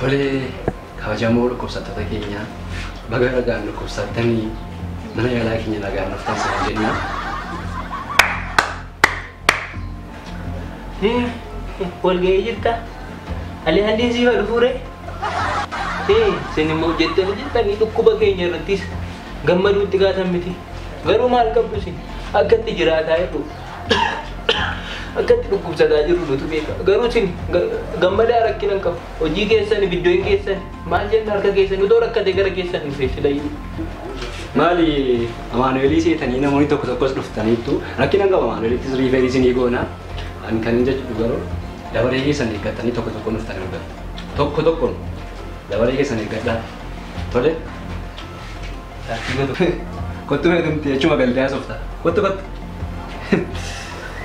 Tole kabajamoo dhukkubsattoota keenya baga ragaan dhukkubsattanii mana yaalaa keenya nagaan dhuftan sana jenna. Walga'ii jirta? Alihandiin siif dhufuure? Isin immoo jettanii jettanii dhukkuba keenya irrattis gammaduutti gaatan miti. Garuu maal qabdu isin akkatti jiraataa jirru akkatti dhukkubsataa jirru nutu beeka. Garuu isin gammadaa rakkina hin qabu. Hojii keessan ibiddoon keessan maal jenna harka keessan utoo rakkate gara keessan dhufee silayyuu. Maali Amaanu'eelii seetanii namoonni tokko tokkos dhuftaniittu rakkina hin qabu Amaanu'eelittis riifeerii isinii goona. Ani kan hin jechuudha garuu dabaree keessan eeggatanii tokko tokkoon dhuftanii argattu. Tokko tokkoon dabaree keessan eeggadhaa. Tole. Kottu meetumti jechuma galtee haasofta. Kottu kottu.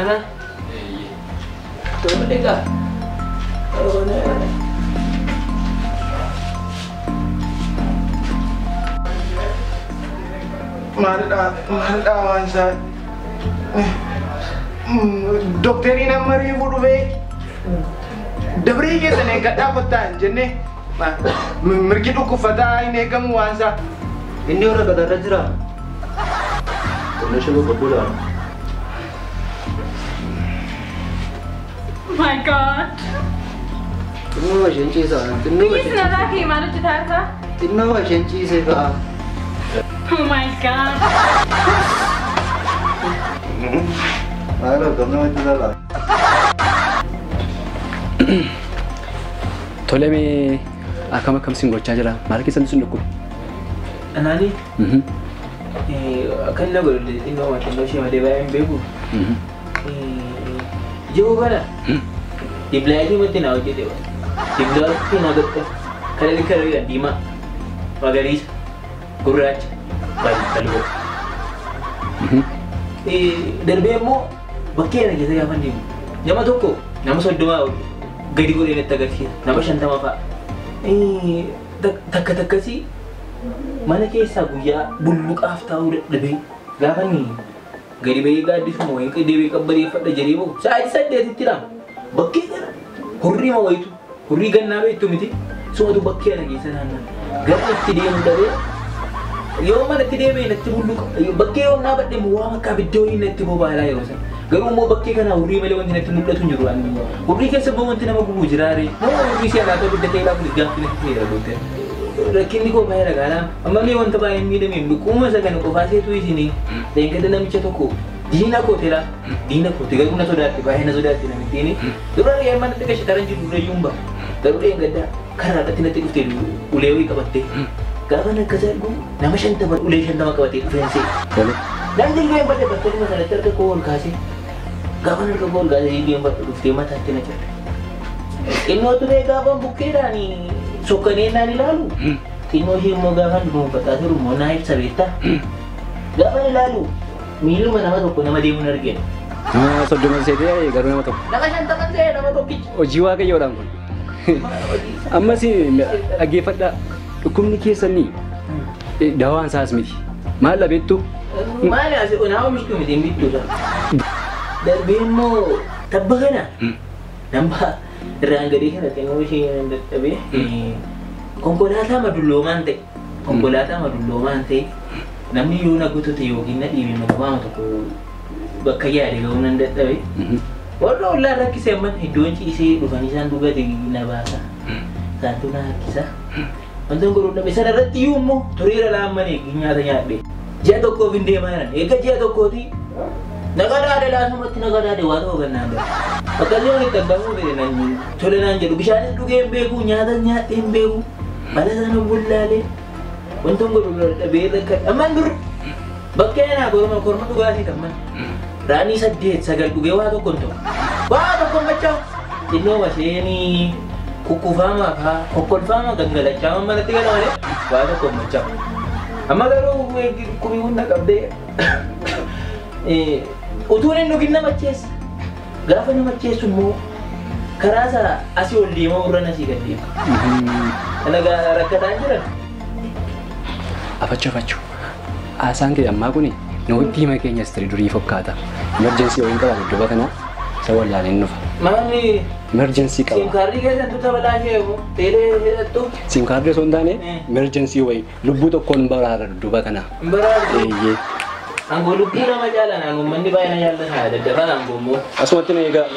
Ana. Tole egaa. Maalidha waan isaa? Dookteriin amma reefu dhufee dabaree keessan eeggadhaa kottaa hin jenne mirgi dhukkubfataa hin eegamu waan isaa. Inni warra gadaarra jira. Qonna ishee boqodduu laala. My God. Xinnoo isheen ciisaa. Xinnoo Please narraa kee maal hojjetaa jirta? Xinnoo isheen ciisee ka'a. Oh my God. Maaloo gamna wanti lala. Tole mee akkam akkam sin gochaa jira? Maal keessan sin dhukkuba? Anaani akkan na godhu xinnoo xinnoo ishee malee baay'ee hin beeku. Jiru kana diblaayitii matti naa hojjete. Diblaayitii naa godhe kalali kalaliidha diimaa magariisa gurraacha balbaloo. Darbee immoo bakkee kana keessa gaafa deemu nama tokko nama 30 gadi godhee natti agarsiisa nama 50 fa'a. Takka takkasii mana keessaa guyyaa bulluqaaf taa'uu dadhabee gaafa inni gadi bahee gaaddisuma wayiin deebi'ee qabbaneeffadha jedhee bahu sa'aatii 8tti lama bakkee kana hurrii ma wayitu hurrii gannaa beektu miti sumatu bakkee kana keessa naanna'a gara itti deemu dhabee yoo manatti deebi'e natti bulluqa bakkee yoo dhaabadhe immoo waan akka abidda wayii natti boba'aa yeroo sana garuu immoo bakkee kana hurrii malee wanti natti mul'atu hin jiru waan hurrii keessa immoo wanti nama gubu jiraare moo hurrii si alaata abidda ta'ee laafuun gaaffii natti ta'eera dookter. Rakkinni koo baay'ee dhagaadha. Amma mee wanta baay'ee miidhameen dhukkubuma isa kana qofaa seetu isinii leenqata namicha tokko diina kooti laa diina kooti garuu na sodaatti baay'ee na sodaatti namittiin dura re'ee mana dhiqa shataran jiru dura iyyuu hin bahu garuu dheengaddaa karaa irratti natti dhuftee ulee wayii qabattee gaafa akkas argu nama 50 ulee 50 qabatee dhufeen see. Nan jilbeen badhe battaluma sanatti harka koo ol kaasee gaafa harka koo ol kaasee jilbeen badhe dhuftee mataatti na cirre. Xinnoo turee gaafa bukkeedhaan sokkanee naan ilaalu xinnoo ishee immoo gaafa dhuunfataa jiru immoo naa ibsa beektaa. Gaafa ilaalu miiluma nama tokko nama deemuun argina. Nama 30 seetee garuu nama tokko. Nama 50 seetee nama tokkicha. Hojii waaqayyoodhaan kun. Ammas dhaggeeffadhaa dhukkubni keessanii dawaan isaas miti. Maal dhabeettu? Maali as naa oomishtu miti hin bittuudha. Darbee immoo tabba kana nama irraan gadii kana xinnoo ishee dadhabee konkolaataa madulloomaan ta'e konkolaataa madulloomaan ta'e namni yoo na gutute yookiin na dhiibe maqaama tokko bakka yaade ga'uu nan dadhabe. Warra ollaan rakkisee amman iddoon ciisee dhufanii isaan dhugate na baasa. Isaantu na harkisa. Wanta godhu dhabe sana irratti iyyuu immoo tureera laammanii nyaata nyaadhe. Ji'a tokkoof hin deemaa jiran. Eega ji'a tokkooti nagadaadhe laasumatti nagadaadhe waa ta'uu gannaan bara. Akkasii waan itti argamuu fedhe nan tole naan jedhu bishaanis dhugee hin beeku nyaatas nyaadhee hin beeku mala sana bullaalee wanta godhu dhabee rakkadhe. Ammaan dur bakkee naa korma korma dhugaatii tamman. Raanii 8 9 dhugee waa tokko hin ta'u. Waa tokko hin machaa'u. Xinnoo masheenii kukkufaamaa fa'aa kokkolfaamaa gangalachaa manatti gala malee waa tokko hin machaa'u. Amma garuu dhukkubii hunda qabdee utuun hin dhugin nama macheessa. Gaafa nama macheessu immoo karaa isaa asii ol deemaa warra asii gad deema. Kana rakkataan jiran. Afachuu afachuu. Haasaan kee ammaa kuni nootti hima keenya istirii durii fakkaata. Emerjensii wayii qabaate iddoo kana isa wallaaleen dhufa. Maali? Emergency qaba. Siim kaardii keessan tuta balaa ishee moo? Teelee hidhattu? Siim kaardii osoo hin taane emergency wayii lubbuu tokkoon baraara dudduuba kana. Baraara? Eeyyee. Angoo lubbuu nama jaalan uummanni baay'ee na jaallata daddafaan angoo immoo. Asumatti na eegaa.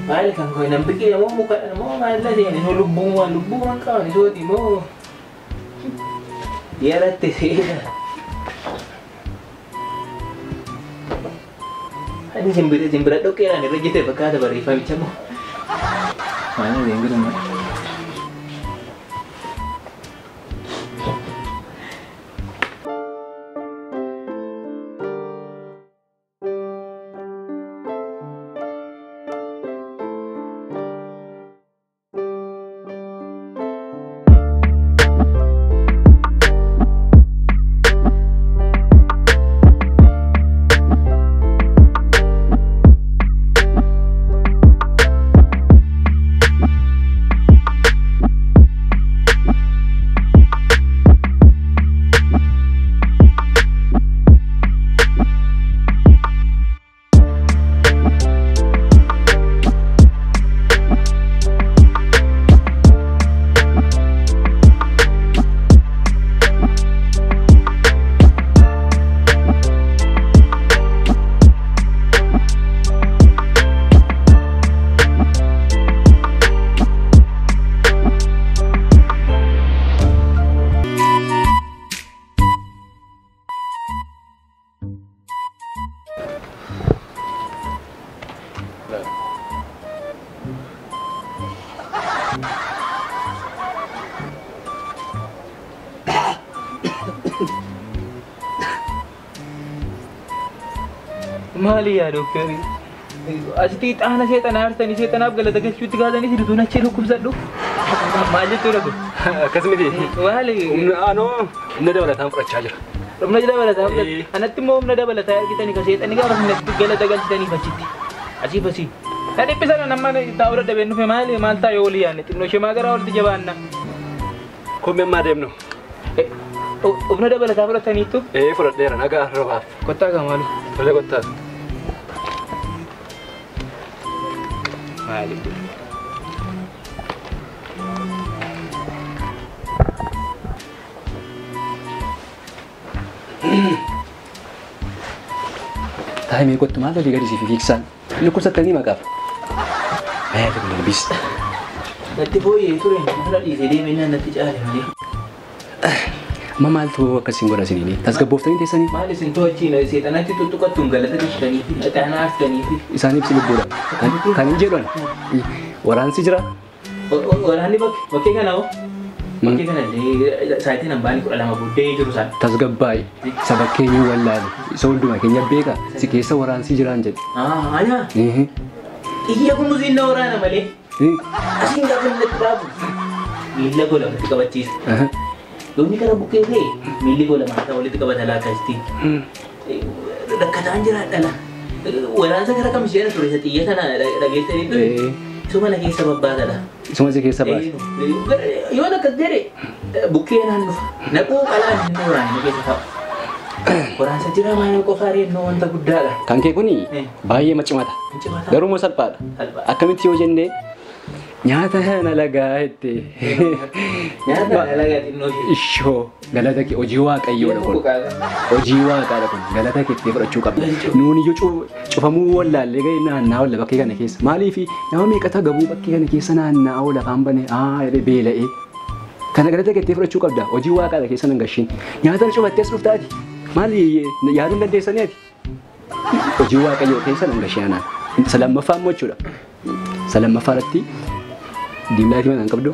Maali kan koo nan biqile moo muka moo maal la seeni soo lubbuun waan lubbuun waan qaban sooti moo yaratti seena. Ani simbira dhoqqeedhaan irra jette fakkaata barreeffamicha moo. Maal simbiruma. Maali yaa dooktarii? Asitti xaana seexanaa aartanii seexanaaf galata galchuutti kaasanii sidutuun achi dhukkubsadhu. Maal jechuudha kun? Akkas miti. Maali? Humna humna dabalataan fudhachaa jira. Humna dabalataa fudhachaa? Anatti immoo humna dabalataa argitanii ka seexanni gaafa sinatti galata galchitaniif achitti. Asiif asii. Na dhiphisan amma taa'uu dadhabeen dhufe maali maal ta'a yoo olii yaadne xinnoo ishee maa garaa olitti jabaanna. Kommee ammaa deemnu. Humna dabalataa fudhataniittu? Ee fudhadheera nagaa robaaf. Kottaa gaa maalu. Tole kottaa. Maali? Taa'imee kottu maal olii gadi siif fiiksaan? Dhukkubsattanii maqaaf. Mee kun ilbiis. Natti fooyyee ture ofirra dhiisee deemee natti caale malee. Amma maaltu akkasiin godha isiniin? Tasgabbooftanii teessanii? Maal isin to'achiin seexanatti tuttuqattuun galata galchitanii fi xaanaa aarsitanii fi. Isaaniif si lubbuudha. Kan hin jedhan waraansi jira. Waraanni bakkee kana hoo? Bakkee kana illee sa'aatiin hambaan 12 booddee jiru isaan. Tasgabbaa'i saba keenya wallaale isa hundumaa keenya beeka si keessa waraansi jiraan jedhe. Ana? Xiyya gumuziin na waraana malee. Asiin gaafa inni natti dhaabu miilla koo lamatti qabachiisa. Yoonni gara bukkee ta'e miilli koo lamaan ta'u walitti qabata laakkaasti. Rakkataan jira dhala. Waraansa gara kam isheen ture isa xiyya sana dhageessanii ture. Isuma na keessa babbaatadha. Isuma si keessa baase. Yoon akkas jedhe bukkee naan dhufa. Naquu qalaan inni waraanni na keessa taa'u. Waraansa jira maal qofaa reennoo wanta guddaadha. Kan kee kuni baay'ee macimata. Garuu immoo salphaadha. Akkamitti yoo jennee nyaata na lagaa jette. Nyaata na lagaa xinnoo ishee. Ishoo galata kee hojii waaqayyoodha kun. Hojii waaqaadha kun galata kee itti fudhachuu qabda. Nuun iyyuu cufamuu wallaallee gahee naannaa oolla bakkee kana keessa. Maaliif nama meeqata gabuu bakkee kana keessa naannaa oola afaan banee jedhee beela'ee. Kana galata kee itti fudhachuu qabda. Hojii waaqaadha keessa nan gashiin. Nyaata na cufattee as dhuftaati. Maali yaaduu hin dandeessanii ati? Hojii Waaqayyoo keessa nan gashee anaan. Isa lammaffaa immoo jechuudha. Isa lammaffaa irratti diimlaayitii mana hin qabdu?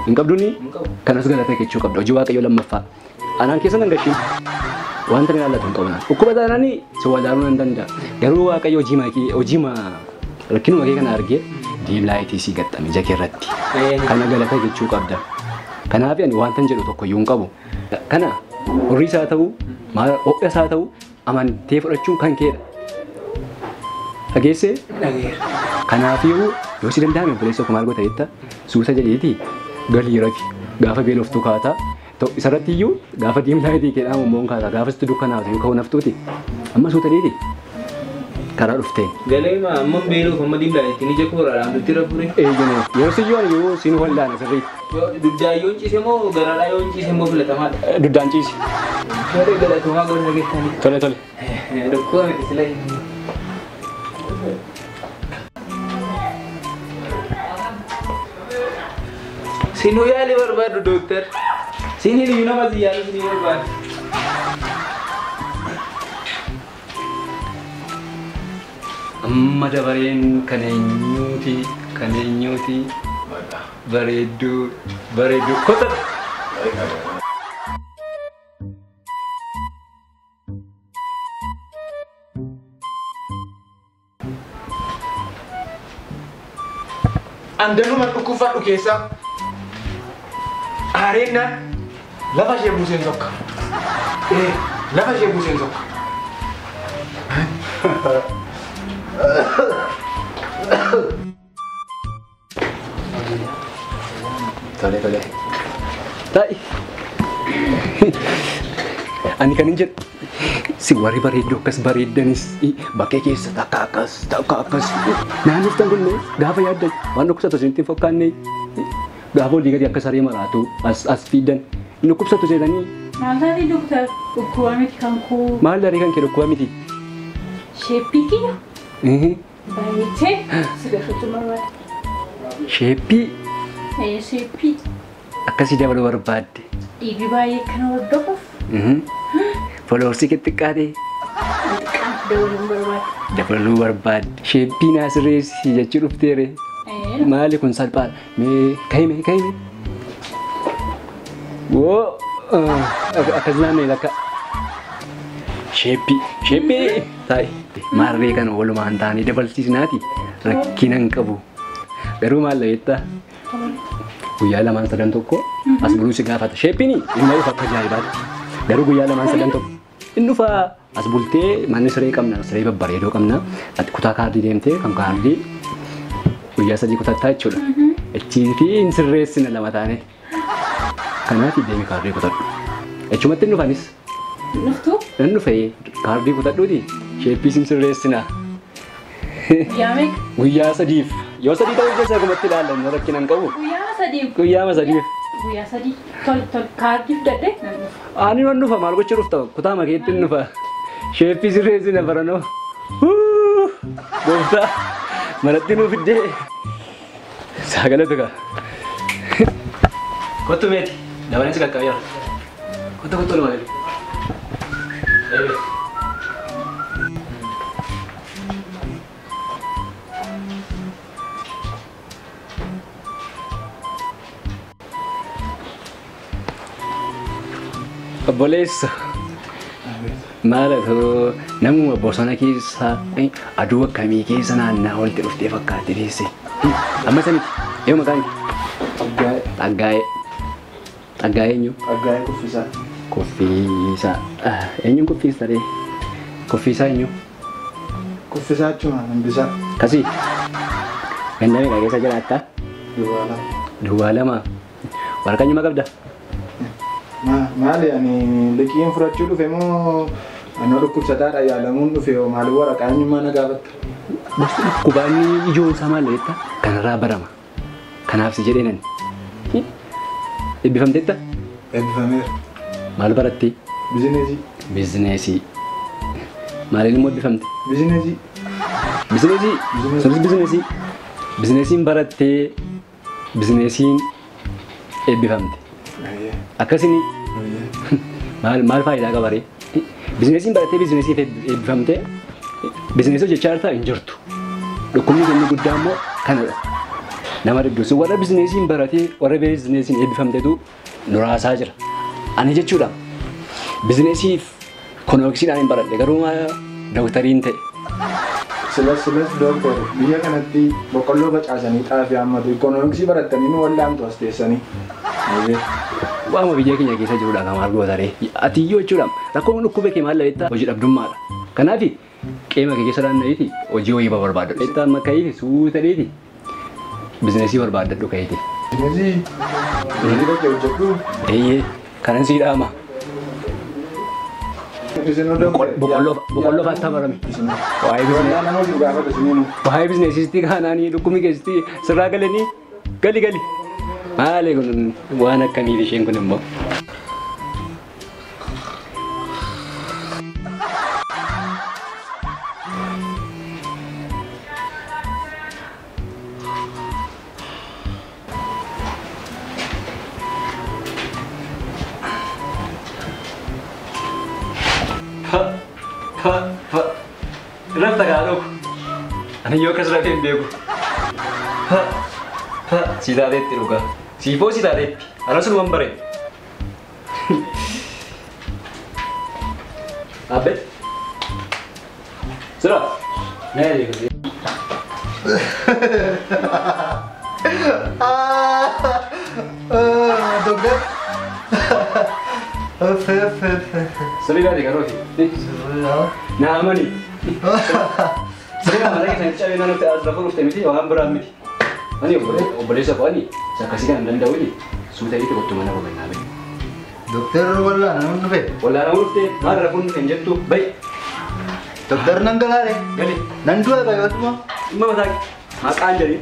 Hin qabdu ni? Kanas galata jechuu qabda. Hojii Waaqayyoo lammaffaa. Anaan keessa nan gashee. Wanta ni ilaallatu hin qabu naan. Dhukkuba taanaan si wal'aanuu nan danda'a. Garuu Waaqayyo hojii rakkinuma kee kana argee diimlaayitii si gaxxame ija kee irratti. Kana galata jechuu qabda. Kanaaf ani wanta hin jedhu tokko iyyuu hin qabu. Kana horii isaa ta'uu, ho'a isaa ta'uu amantee fudhachuun kan keedha. Dhageessee? Kanaafiyyuu yoo si danda'ame obboleessa koo maal goota jetta suuta jedhiitii galii rafi gaafa beeloftuu kaataa isarratti iyyuu gaafa diimlaayitii keedhaa immoo kaataa gaafa sitti dukkanaatu yoo ka'u naftuuti amma suuta jedhiitii karaa dhufteen. Galee ma amma beeluuf amma diimlaayitiin ija kooraadhaan nutti rafure. Eeyyamee yeroo siyyoo ani yoo siin wal'aana sirriitti. Dugdaan yoo ciise moo garaadhaa yoo ciise moo filatamaadha? Dugdaan ciise. Tole galatoomaa gorsa keessanii. Tole tole. Dhukkuba miti sila. Sinuu yaalii barbaadu dooktar. Siniin iyyuu nama si yaalu sinii barbaadu. Amma dabareen kan eenyuuti bareedduu bareedduu kota. Andanuma dhukkubfadhu keessaa areennaan lafa ishee buuseen sokka. Lafa ishee buuseen sokka. Tole tole. Ta'i. Ani kan hin jedhu si warri bareedduu akkas bareeddanis bakkee keessa takka akkas takka akkas naannoftan kun gaafa yaaddan waan dhukkubsatu isinitti hin fakkaanne gaafa olii gadi akka saree maraatu as fiidan hin dhukkubsatu jedhanii. Maal taate dooktar dhukkuba miti kan koo. Maal daree kan kee dhukkuba miti? Sheeppii kiyya. Bareechee si gaafachuu barbaada. Sheeppii? Sheeppii. Akkasii dabaluu barbaadde. Dhiirri baay'ee kan hordofuuf. Foloorsii kee xiqqaate. Xiqqaan dabaluu barbaadde. Dabaluu barbaadde. Sheeppii naa sirreessi jechuu dhufteere. Maali kun salphaadha. Mee ka'ime ka'ime. Woo akkas naannoo lakka. Sheeppii sheeppii taa'i. Maarree kana walumaan taanee dabalsiisnaati rakkina hin qabu. Garuu maal beektaa? Guyyaa lamaan sadan tokko as buluu si gaafata. Sheeppiin inni dhufa akka ajaa'ibaatti. Garuu guyyaa lamaan sadan tokko inni dhufa as bultee manni siree qabna siree babbareedoo qabna. Ati kutaa kaardii deemtee kan kaardii guyyaa sadii kutattaa jechuudha. Achii fi hin sirreessina lama taane. Kanaaf deemi kaardii kutadhu. Achumatti inni dhufanis. Dhuftuu? Nan dhufee kaardii kutadhuuti sheeppii sin sirreessina. Guyyaa meeqa? Guyyaa sadiif. Yoo sadii ta'uu keessa akkumatti ilaalan rakkina hin qabu. Guyyaa sadiif. Guyyaa sadiif. Guyyaa sadii. Tole tole kaardii fudhadhee nan dhufa. Ani nan dhufa maal gochuu dhufta kutaa makeetti hin dhufa. Sheeppii sirreessina baranoo. Gooftaa manatti nuu fiddee. Saagalatu kaa. Kottu meeti dabaleen si qaqqabeera. Kottu kottu oluma galu. Obboleessa maal atoo namuma bosona keessa aduu akkamii keessa naannaa walitti dhuftee fakkaatti teesse. Amma isa miti yoo maqaan kee? Xaggaa'ee. Xaggaa'ee eenyu? Xaggaa'ee Kuffisaa. Kuffisaa. Eenyuun Kuffisaa ree? Kuffisaa eenyu? Kuffisaa jechuun hambisaa. Kasii. Ganda meeqa keessa jiraattaa? Duwwaa lama. Duwwaa lama. Waraqaa eenyummaa qabda? Maali ani liqiin fudhachuu dhufe moo anoo dhukkubsataadha yaalamuun dhufe hoo maali waraqaa eenyummaa na gaafatta? Gosti dhukkubaanni ijoon isaa maal beektaa? Kanarraa barama. Kanaaf si jedhee nani. Eebbifamteetta? Eebbifameera. Maal barattee? Bizineesii. Bizineesii. Maaliin immoo eebbifamte? Bizineesii. Bizineesii? Sunis bizineesii. Bizineesiin barattee bizineesiin eebbifamte. Akkasini Maal faayidaa qaba ree? Biizinesiin barattee biizinesiif eebbifamtee biizinesii hojjechaa jirtaa hin jirtu. Dhukkubni inni guddaa immoo kanadha. Nama dhibdu warra biizinesiin baratee warra biizinesiin eebbifamteetu nuraasaa jira. Ani jechuudha biizinesiif ikoonomiksiidhaan hin baradhe garuu dooktariin ta'e. Silas dooktar biyya kanatti boqqolloo facaasanii xaafii hammatu ikoonomiksii barattanii nu wallaantu as teessanii. Waama biyya keenya keessa jirudha kan maal goota ree? Ati iyyuu jechuudha rakkoon dhukkube kee maal labeettaa hojii dhabdummaadha. Kanaaf qeema kee keessa naanna'eeti hojii wayii barbaadadhu. Beektaa amma ka'iiti suuta dheeti biizinesii barbaadadhu ka'iiti. Biizinesii? Hojii kee hojjedhu? Eeyyee kanan sii dhaama. Boqqolloo fa'aa barame. Waa'ee biizinesiisti kaanaanii dhukkubni keessatti sirraa galanii gali gali. Maali kun waan akkamiiti isheen kun immoo. Rafta kaa dhooku. Ani yoo akkas rafee hin beeku. Si taateetti dhugaa. Siifoo si taateetti. Ana sunuman bare. Abbe. Sira. Nee deeku. Doktor. Sirrii taate garuu fi. Naa amani. Sirrii mana keessatti cabee naannoo as lafa dhufte miti waan biraan miti. Ani obboleessa koo ani akkasii kan hin danda'uuni suuta dhiite kottu mana boqonnaa bahi. Doktar wallaana dhufe. Wallaana dhufte maal rafuun hin jettu bahi. Doktar nan galaare. Gali. Nan du'a baay'atuma. Dhimma mataa maqaan jedhi.